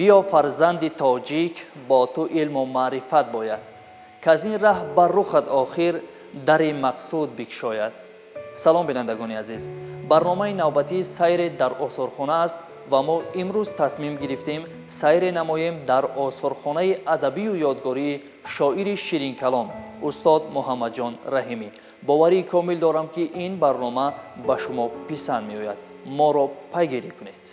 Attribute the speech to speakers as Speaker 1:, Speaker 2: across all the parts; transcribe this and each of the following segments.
Speaker 1: Биё фарзанди тоҷик, бо ту илму маърифат бояд, ки аз ин раҳ бар рухат охир дари мақсуд бикшояд. Салом, бинандагони азиз. Барномаи навбатии сайре дар осорхона аст ва мо имрӯз тасмим гирифтем сайре намоем дар осорхонаи адабию ёдгории шоири ширинкалом устод Муҳаммадҷон Раҳимӣ. Боварии комил дорам, ки ин барнома ба шумо писанд меояд. Моро пайгирӣ кунед.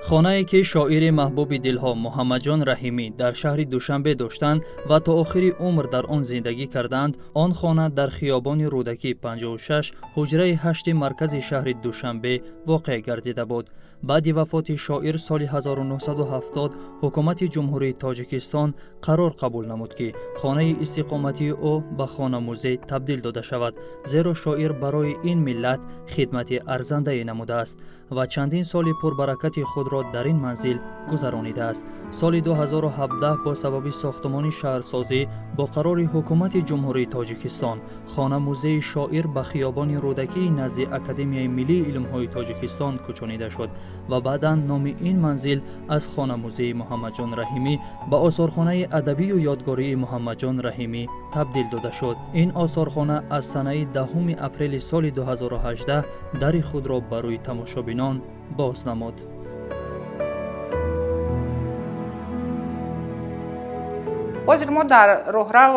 Speaker 1: Хонае ки шоири маҳбуби дилҳо Муҳаммадҷон Раҳимӣ дар шаҳри Душанбе доштанд ва то охири умр дар он зиндагӣ карданд, он хона дар хиёбони Рӯдакӣ 56, ҳуҷраи 8 маркази шаҳри Душанбе воқеъ гардида буд. Баъди вафоти шоир соли 1970 ҳукумати Ҷумҳурии Тоҷикистон қарор қабул намуд, ки хонаи истиқоматии ӯ ба хона-музей табдил дода шавад, зеро шоир барои ин миллат хидмати арзандае намудааст ва чандин соли пурбаракати худро дар ин манзил гузаронидааст. Соли 2017 бо сабаби сохтумони шаҳрсозӣ бо қарори ҳукумати Ҷумҳурии Тоҷикистон хона-музеи шоир ба хиёбони Рӯдакии назди Академияи миллии илмҳои Тоҷикистон кӯчонида шуд ва баъдан номи ин манзил аз хона-музеи Муҳаммадҷон Раҳимӣ ба осорхонаи адабию ёдгории Муҳаммадҷон Раҳимӣ табдил дода шуд. Ин осорхона аз санаи 10 апрели соли 2018 дари худро ба рӯи тамошобинон боз намуд.
Speaker 2: Ҳозир мо дар роҳрав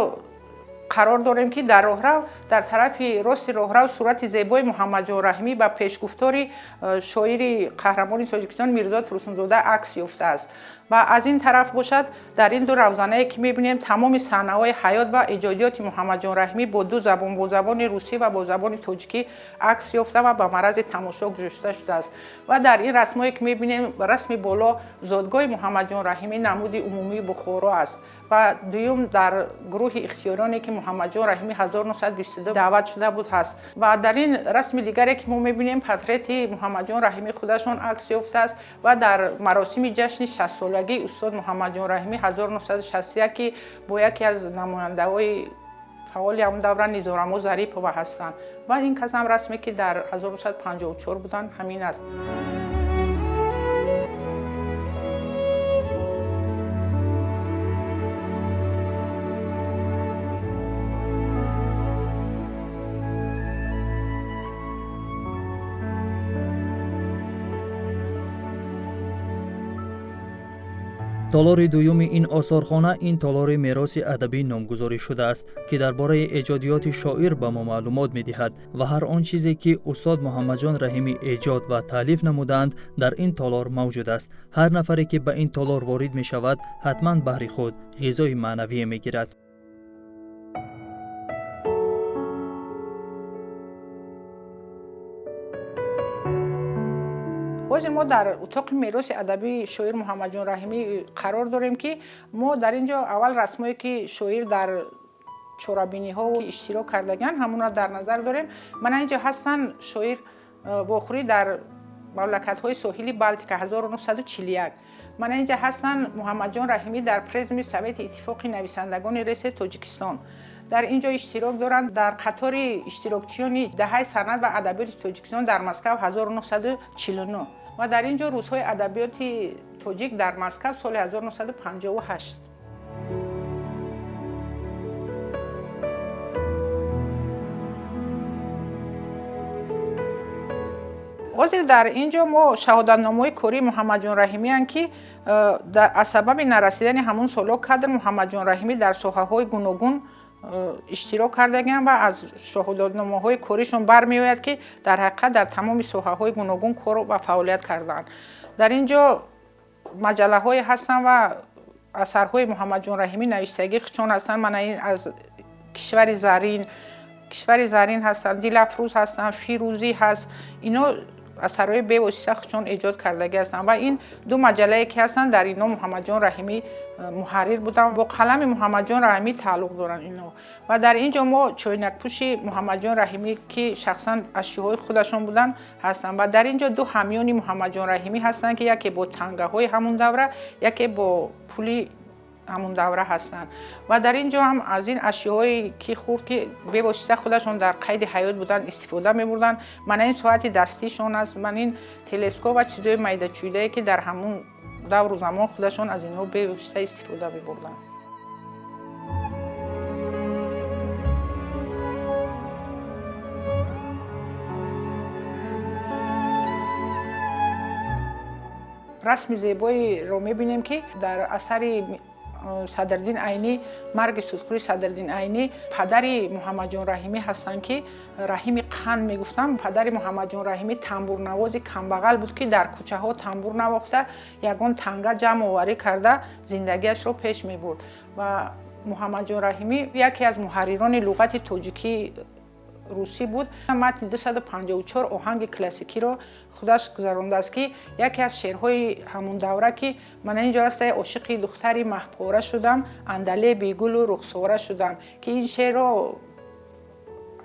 Speaker 2: қарор дорем, ки дар роҳрав, дар тарафи рости роҳрав, сурати зебои Муҳаммадҷон Раҳимӣ ба пешгуфтори шоири қаҳрамони Тоҷикистон Мирзо Турсунзода акс ёфтааст. Ва аз ин тараф бошад, дар ин ду равзанае ки мебинем, тамоми саҳнаҳои ҳаёт ва эҷодиёти Муҳаммадҷон Раҳимӣ бо ду забон, бо забони русӣ ва бо забони тоҷикӣ акс ёфта ва ба маърази тамошо гузошта шудааст. Ва дар ин расмҳое ки мебинем, расми боло зодгоҳи Муҳаммадҷон Раҳимӣ, намуди умумии Бухоро аст ва дуюм дар гурӯҳи ихтиёриёне ки Муҳаммадҷон Раҳимӣ 1922 даъват шуда буд ҳаст. Ва дар ин расми дигаре ки мо мебинем, портрети Муҳаммадҷон Раҳимӣ худашон акс ёфтааст ва дар маросими ҷашни 60-солагии устод Муҳаммадҷон Раҳимӣ 1961, ки бо яке аз намояндаҳои фаъоли ҳамон давра Низорамо Зарипова ҳастанд. Ва ин кас ҳам расме ки дар 1954 буданд, ҳамин аст.
Speaker 1: Толори дуюми ин осорхона ин толори мероси адабӣ номгузорӣ шудааст, ки дар бораи эҷодиёти шоир ба мо маълумот медиҳад ва ҳар он чизе ки устод Муҳаммадҷон Раҳимӣ эҷод ва таълиф намудаанд, дар ин толор мавҷуд аст. Ҳар нафаре ки ба ин толор ворид мешавад, ҳатман баҳри худ ғизои маънавие мегирад.
Speaker 2: Ҳозир мо дар утоқи мероси адабии шоир Муҳаммадҷон Раҳимӣ қарор дорем, ки мо дар ин ҷо аввал расмое ки шоир дар чорабиниҳо иштирок кардагианд, ҳамонро дар назар дорем. Мана ин ҷо ҳастанд шоир вохӯрӣ дар мамлакатҳои соҳили Балтика 1941. Мана ин ҷо ҳастанд Муҳаммадҷон Раҳимӣ дар Президиуми Совети Иттифоқи нависандагони РСР Тоҷикистон. Дар ин ҷо иштирок доранд дар қатори иштирокчиёни даҳаи санъат ва адабиёти Тоҷикистон дар Москав 1949 ва дар ин ҷо рӯзҳои адабиёти тоҷик дар Москав соли 1958. Ҳозир дар ин ҷо мо шаҳодатномаҳои кории Муҳаммадҷон Раҳимиянд, ки аз сабаби нарасидани ҳамон солҳо кадр Муҳаммадҷон Раҳимӣ дар соҳаҳои гуногун иштирок кардагианд ва аз шаҳодатномаҳои коришон бармеояд, ки дар ҳақиқат дар тамоми соҳаҳои гуногун кор ва фаъолият кардаанд. Дар ин ҷо маҷаллаҳое ҳастанд ва асарҳои Муҳаммадҷон Раҳимӣ навиштагии худшон ҳастанд. Мана ин аз кишвари Зарин, кишвари Зарин ҳастанд, Дилафрӯз ҳастанд, Фирӯзӣ ҳаст. Ино асарҳои бевосита худшон эҷод кардагӣ ҳастанд ва ин ду маҷаллае ки ҳастанд, дар ино Муҳаммадҷон Раҳимӣ муҳаррир буданд, бо қалами Муҳаммадҷон Раҳимӣ тааллуқ доранд ино. Ва дар ин ҷо мо чойнакпӯши Муҳаммадҷон Раҳимӣ, ки шахсан ашёҳои худашон буданд, ҳастанд. Ва дар ин ҷо ду ҳамёни Муҳаммадҷон Раҳимӣ ҳастанд, ки яке бо тангаҳои ҳамон давра, яке бо пули ҳамон давра ҳастанд. Ва дар ин ҷо ҳам аз ин ашёҳое ки хурд, ки бевосита худашон дар қайди ҳаёт буданд, истифода мебурданд. Мана ин соати дастишон аст, мана ин телескоп ва чизҳои майдачӯйдае, ки дар ҳамон давру замон худашон аз инҳо бевосита истифода мебурданд. Расми зебоеро мебинем, ки дар асари Садриддин Айнӣ, марги судхӯри Садриддин Айнӣ, падари Муҳаммадҷон Раҳимӣ ҳастанд, ки Раҳими Қанд мегуфтанд. Падари Муҳаммадҷон Раҳимӣ тамбурнавози камбағал буд, ки дар кӯчаҳо тамбур навохта, ягон танга ҷамъоварӣ карда зиндагиашро пеш мебурд. Ва Муҳаммадҷон Раҳимӣ яке аз муҳаррирони луғати тоҷикӣ русӣ буд. Матни 254 оҳанги классикиро худаш гузарондааст, ки яке аз шеърҳои ҳамон давра, ки мана ин ҷо аст: ошиқи духтари маҳпора шудам, андале бегулу рухсора шудам, ки ин шеърро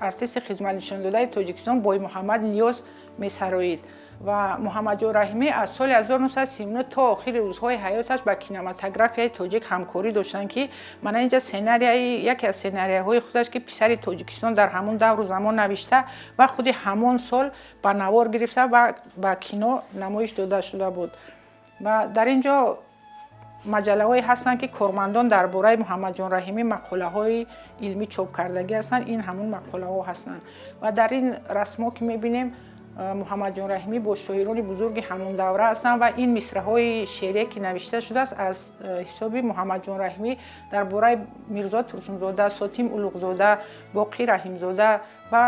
Speaker 2: артисти хизматнишондодаи Тоҷикистон Боймуҳаммад Ниёз месароид. Ва Муҳаммадҷон Раҳимӣ аз соли 1939 то охири рӯзҳои ҳаёташ ба кинематографияи тоҷик ҳамкорӣ доштанд, ки мана инҷа сценарияи яке аз сценарияҳои худаш, ки писари Тоҷикистон дар ҳамон давру замон навишта ва худи ҳамон сол ба навор гирифта ва ба кино намоиш дода шуда буд. Ва дар ин ҷо маҷаллаҳое ҳастанд, ки кормандон дар бораи Муҳаммадҷон Раҳимӣ мақолаҳои илмӣ чоп кардагӣ ҳастанд. Ин ҳамон мақолаҳо ҳастанд. Ва дар ин расмҳо, ки мебинем, Муҳаммадҷон Раҳимӣ бо шоирони бузурги ҳамон давра ҳастанд ва ин мисраҳои шеърие, ки навишта шудааст, аз ҳисоби Муҳаммадҷон Раҳимӣ дар бораи Мирзо Турсунзода, Сотим Улуғзода, Боқӣ Раҳимзода ва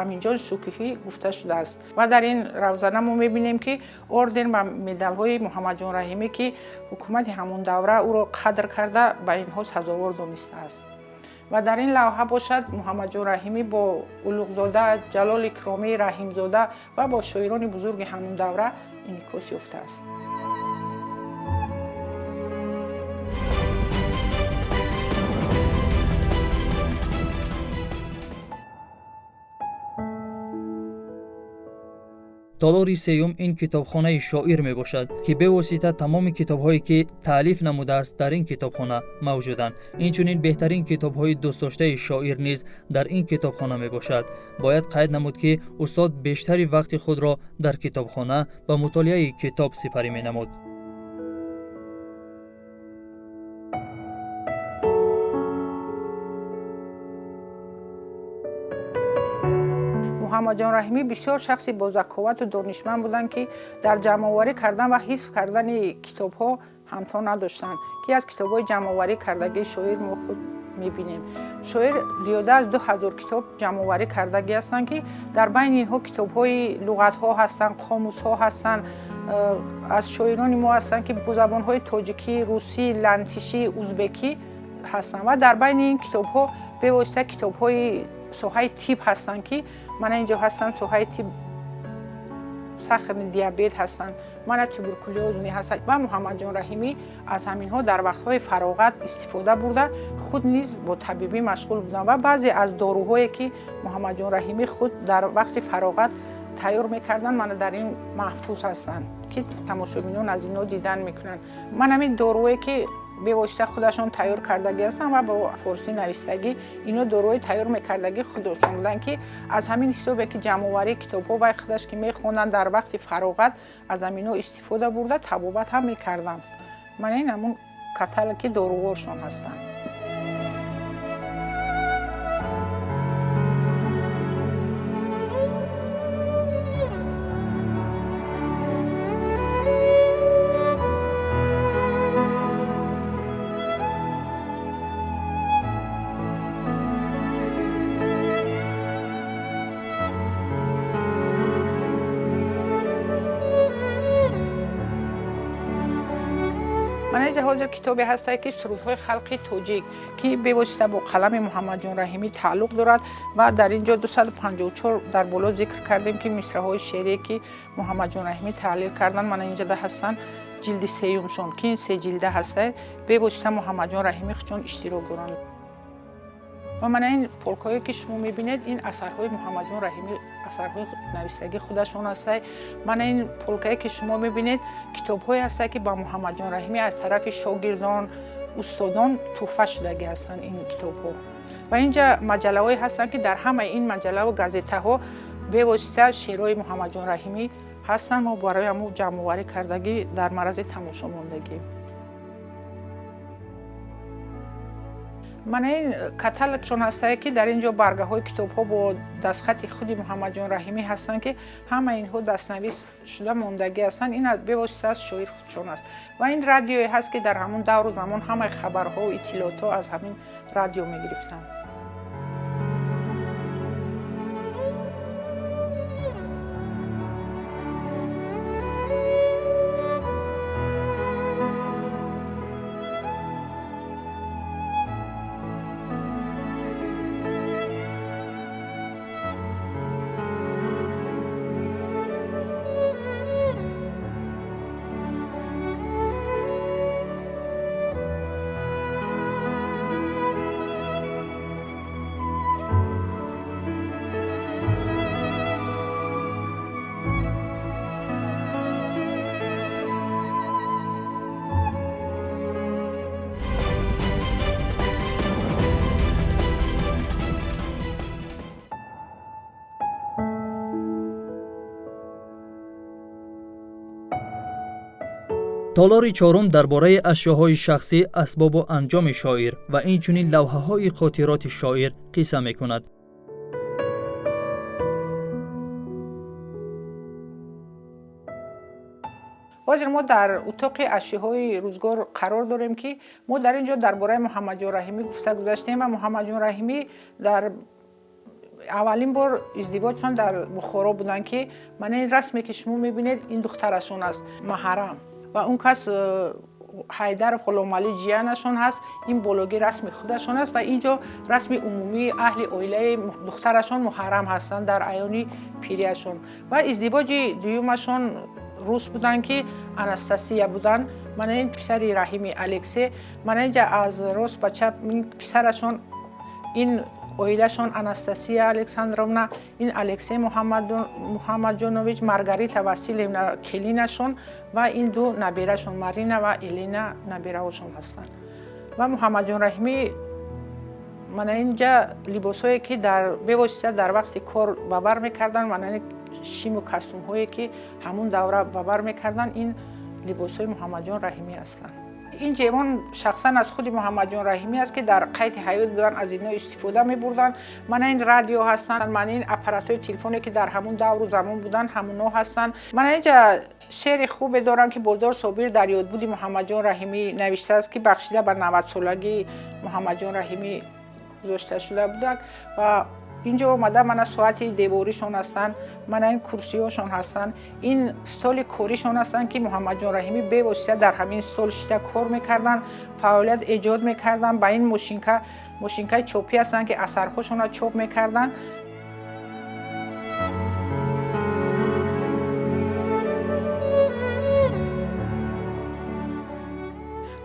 Speaker 2: Аминҷон Шукуҳӣ гуфта шудааст. Ва дар ин равзана мо мебинем, ки орден ва медалҳои Муҳаммадҷон Раҳимӣ, ки ҳукумати ҳамон давра ӯро қадр карда, ба инҳо сазовор донистааст. Ва дар ин лавҳа бошад, Муҳаммадҷон Раҳимӣ бо Улуғзода, Ҷалол Икромӣ, Раҳимзода ва бо шоирони бузурги ҳамон давра инъикос ёфтааст.
Speaker 1: Толори сеюм ин китобхонаи шоир мебошад, ки бевосита тамоми китобҳое, ки таълиф намудааст, дар ин китобхона мавҷуданд. Инчунин беҳтарин китобҳои дӯстдоштаи шоир низ дар ин китобхона мебошад. Бояд қайд намуд, ки устод бештари вақти худро дар китобхона ба мутолиаи китоб сипарӣ менамуд.
Speaker 2: Муҳаммадҷон Раҳимӣ бисёр шахси бозаковату донишманд буданд, ки дар ҷамъоварӣ кардан ва ҳифз кардани китобҳо ҳамто надоштанд, ки аз китобҳои ҷамъоварӣ кардагии шоир мо худ мебинем. Шоир зиёда аз 2000 китоб ҷамъоварӣ кардагӣ ҳастанд, ки дар байни инҳо китобҳои луғатҳо ҳастанд, қомусҳо ҳастанд, аз шоирони мо ҳастанд, ки бо забонҳои тоҷикӣ, русӣ, лантишӣ, узбекӣ ҳастанд. Ва дар байни ин китобҳо бевосита китобҳои соҳаи тиб ҳастанд, ки мана инҷо ҳастанд, соҳаи тиб, сахарный диабет ҳастанд, мана туберкулёз меҳастанд. Ва Муҳаммадҷон Раҳимӣ аз ҳаминҳо дар вақтҳои фароғат истифода бурда, худ низ бо табибӣ машғул буданд. Ва баъзе аз доруҳое, ки Муҳаммадҷон Раҳимӣ худ дар вақти фароғат тайёр мекарданд, мана дар ин маҳфуз ҳастанд, ки тамошобинон аз инҳо дидан мекунанд. Ман ҳамин доруҳое, ки бевосита худашон тайёр кардагӣ ҳастанд ва бо форсӣ навистагӣ, ино доруҳои тайёр мекардагӣ худашон буданд, ки аз ҳамин ҳисобе, ки ҷамъоварии китобҳо вай худаш ки мехонданд, дар вақти фароғат аз ҳаминҳо истифода бурда, табобат ҳам мекарданд. Мана ин ҳамон каталоги доруворшон ҳастанд. Ҳозир китобе ҳастае, ки сурудҳои халқи тоҷик, ки бевосита бо қалами Муҳаммадҷон Раҳимӣ тааллуқ дорад. Ва дар ин ҷо 254 дар боло зикр кардем, ки мисраҳои шеърие, ки Муҳаммадҷон Раҳимӣ таҳлил карданд, мана инҷода ҳастанд, ҷилди сеюмшон, ки ин се ҷилда ҳастае, бевосита Муҳаммадҷон Раҳимӣ худшон иштирок доранд. Ва мана ин полкҳое, ки шумо мебинед, ин асарҳои Муҳаммадҷон Раҳимӣ, асарҳои навистагии худашон ҳастае. Мана ин полкае, ки шумо мебинед, китобҳое ҳастае, ки ба Муҳаммадҷон Раҳимӣ аз тарафи шогирдон, Устодон тӯҳфа шудагӣ ҳастанд ин китобҳо. Ва инҷа маҷаллаҳое ҳастанд, ки дар ҳамаи ин маҷаллаву газетаҳо бевосита шеърҳои Муҳаммадҷон Раҳимӣ ҳастанд. Мо барои ҳамун ҷамъоварӣ кардагӣ дар маърази тамошо мондагӣ. Мана ин каталогшон ҳастае, ки дар ин ҷо баргаҳои китобҳо бо дастхати худи Муҳаммадҷон Раҳимӣ ҳастанд, ки ҳама инҳо дастнавис шуда мондагӣ ҳастанд. Ин бевосита аз шоир худшон аст. Ва ин радиое ҳаст, ки дар ҳамун давру замон ҳамаи хабарҳову иттилоотҳо аз ҳамин радио мегирифтанд.
Speaker 1: Толори чорум дар бораи ашёҳои шахсӣ, асбобу анҷоми шоир ва инчунин лавҳаҳои хотироти шоир қисса мекунад.
Speaker 2: Ҳозир мо дар утоқи ашёҳои рӯзгор қарор дорем, ки мо дар ин ҷо дар бораи Муҳаммадҷон Раҳимӣ гуфта гузаштем ва Муҳаммадҷон Раҳимӣ дар аввалин бор издивоҷшон дар Бухоро буданд, ки мана ин расме, ки шумо мебинед, ин духтарашон аст, Маҳарам. Ва он кас Ҳайдаров Ғуломалӣ ҷиянашон ҳаст, ин бологӣ расми худашон аст ва ин ҷо расми умумии аҳли оилаи духтарашон Муҳаррам ҳастанд дар аёни пирияшон. Ва издивоҷи дуюмашон рус буданд, ки Анастасия буданд. Мана ин писари Раҳими Алексей, мана инҷа аз рост ба чап ин писарашон, ин оилашон Анастасия Александровна, ин Алексей Муҳаммадҷонович, Маргарита Василевна келинашон ва ин ду наберашон Марина ва Елена набераҳошон ҳастанд. Ва Муҳаммадҷон Раҳимӣ мана инҷа либосҳое, ки дар бевосита дар вақти кор ба бар мекарданд, мана ин шиму костюмҳое, ки ҳамун давра ба бар мекарданд, ин либосҳои Муҳаммадҷон Раҳимӣ ҳастанд. Ин ҷевон шахсан аз худи Муҳаммадҷон Раҳимӣ аст, ки дар қайди ҳаёт буданд, аз инҳо истифода мебурданд. Мана ин радио ҳастанд, мана ин аппаратҳои телефоне, ки дар ҳамун давру замон буданд, ҳамунҳо ҳастанд. Мана инҷа шеъри хубе дорам, ки Бозор Собир дар ёдбуди Муҳаммадҷон Раҳимӣ навиштааст, ки бахшида ба 90-солагии Муҳаммадҷон Раҳимӣ гузошта шуда буданд. Ва инҷо омада мана соати деворишон ҳастанд, мана ин курсиҳошон ҳастанд, ин столи коришон ҳастанд, ки Муҳаммадҷон Раҳимӣ бевосита дар ҳамин стол шита кор мекарданд, фаъолият эҷод мекарданд. Ба ин мошинкаи чопӣ ҳастанд, ки асарҳошонро чоп мекарданд.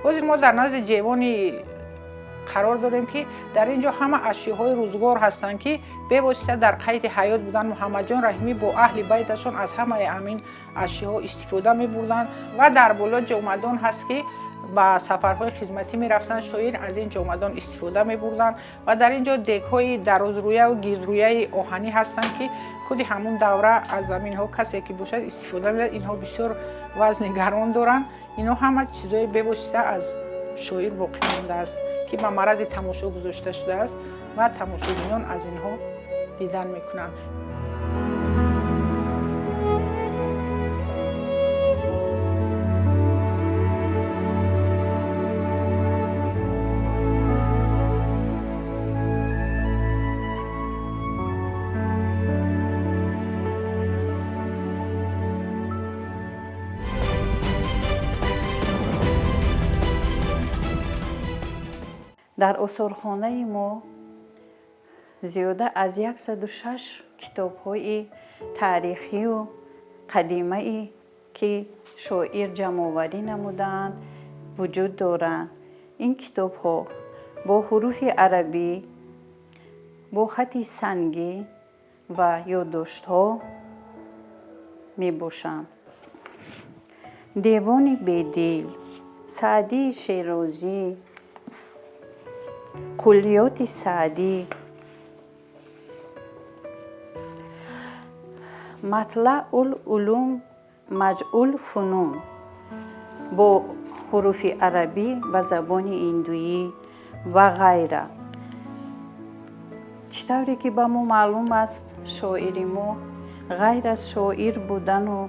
Speaker 2: Ҳозир мо дар назди ҷевони қарор дорем, ки дар ин ҷо ҳама ашёҳои рӯзгор ҳастанд, ки бевосита дар қайди ҳаёт буданд. Муҳаммадҷон Раҳимӣ бо аҳли байташон аз ҳамаи ҳамин ашёҳо истифода мебурданд. Ва дар боло ҷомадон ҳаст, ки ба сафарҳои хизматӣ мерафтанд, шоир аз ин ҷомадон истифода мебурданд. Ва дар ин ҷо дегҳои дарозрӯяву гирдрӯяи оҳанӣ ҳастанд, ки худи ҳамун давра аз заминҳо касе ки бошад истифода мебарад. Инҳо бисёр вазни гарон доранд. Инҳо ҳама чизҳои бевосита аз шоир боқӣ мондааст, ки ба маърази тамошо гузошта шудааст ва тамошобинон аз инҳо дидан мекунанд.
Speaker 3: Дар осорхонаи мо зиёда аз 106 китобҳои таърихию қадимае, ки шоир ҷамъоварӣ намудаанд, вуҷуд доранд. Ин китобҳо бо ҳуруфи арабӣ, бо хати сангӣ ва ёддоштҳо мебошанд. Девони Бедил, Саъдии Шерозӣ, Куллиёти Саъдӣ, Матлаул улум маҷъул фунун бо ҳуруфи арабӣ ва забони индуӣ ва ғайра. Чӣ тавре ки ба мо маълум аст, шоири мо ғайр аз шоир будану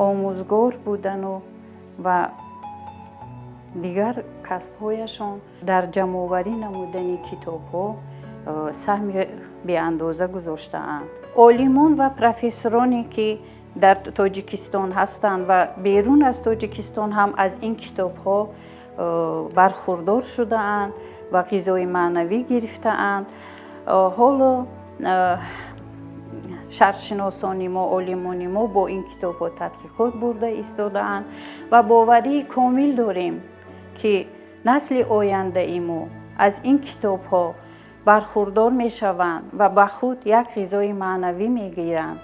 Speaker 3: омӯзгор будану ва дигар касбҳояшон дар ҷамъоварӣ намудани китобҳо саҳми беандоза гузоштаанд. Олимон ва профессороне ки дар Тоҷикистон ҳастанд ва берун аз Тоҷикистон ҳам аз ин китобҳо бархурдор шудаанд ва ғизои маънавӣ гирифтаанд. Ҳоло шарқшиносони мо, олимони мо бо ин китобҳо тадқиқот бурда истодаанд ва боварии комил дорем, ки насли ояндаи мо аз ин китобҳо бархурдор мешаванд ва ба худ як ғизои маънавӣ мегиранд.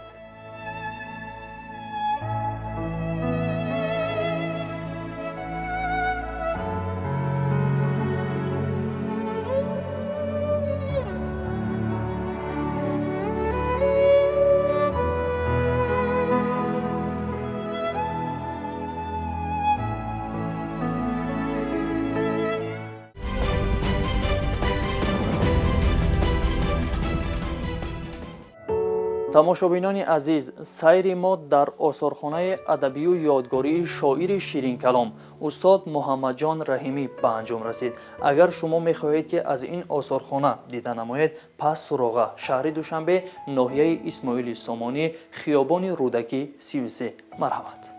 Speaker 1: Тамошобинони азиз, сайри мо дар осорхонаи адабию ёдгории шоири ширинкалом устод Муҳаммадҷон Раҳимӣ ба анҷом расид. Агар шумо мехоҳед, ки аз ин осорхона дида намоед, пас суроға: шаҳри Душанбе, ноҳияи Исмоили Сомонӣ, хиёбони Рӯдакӣ, 33. Марҳамат.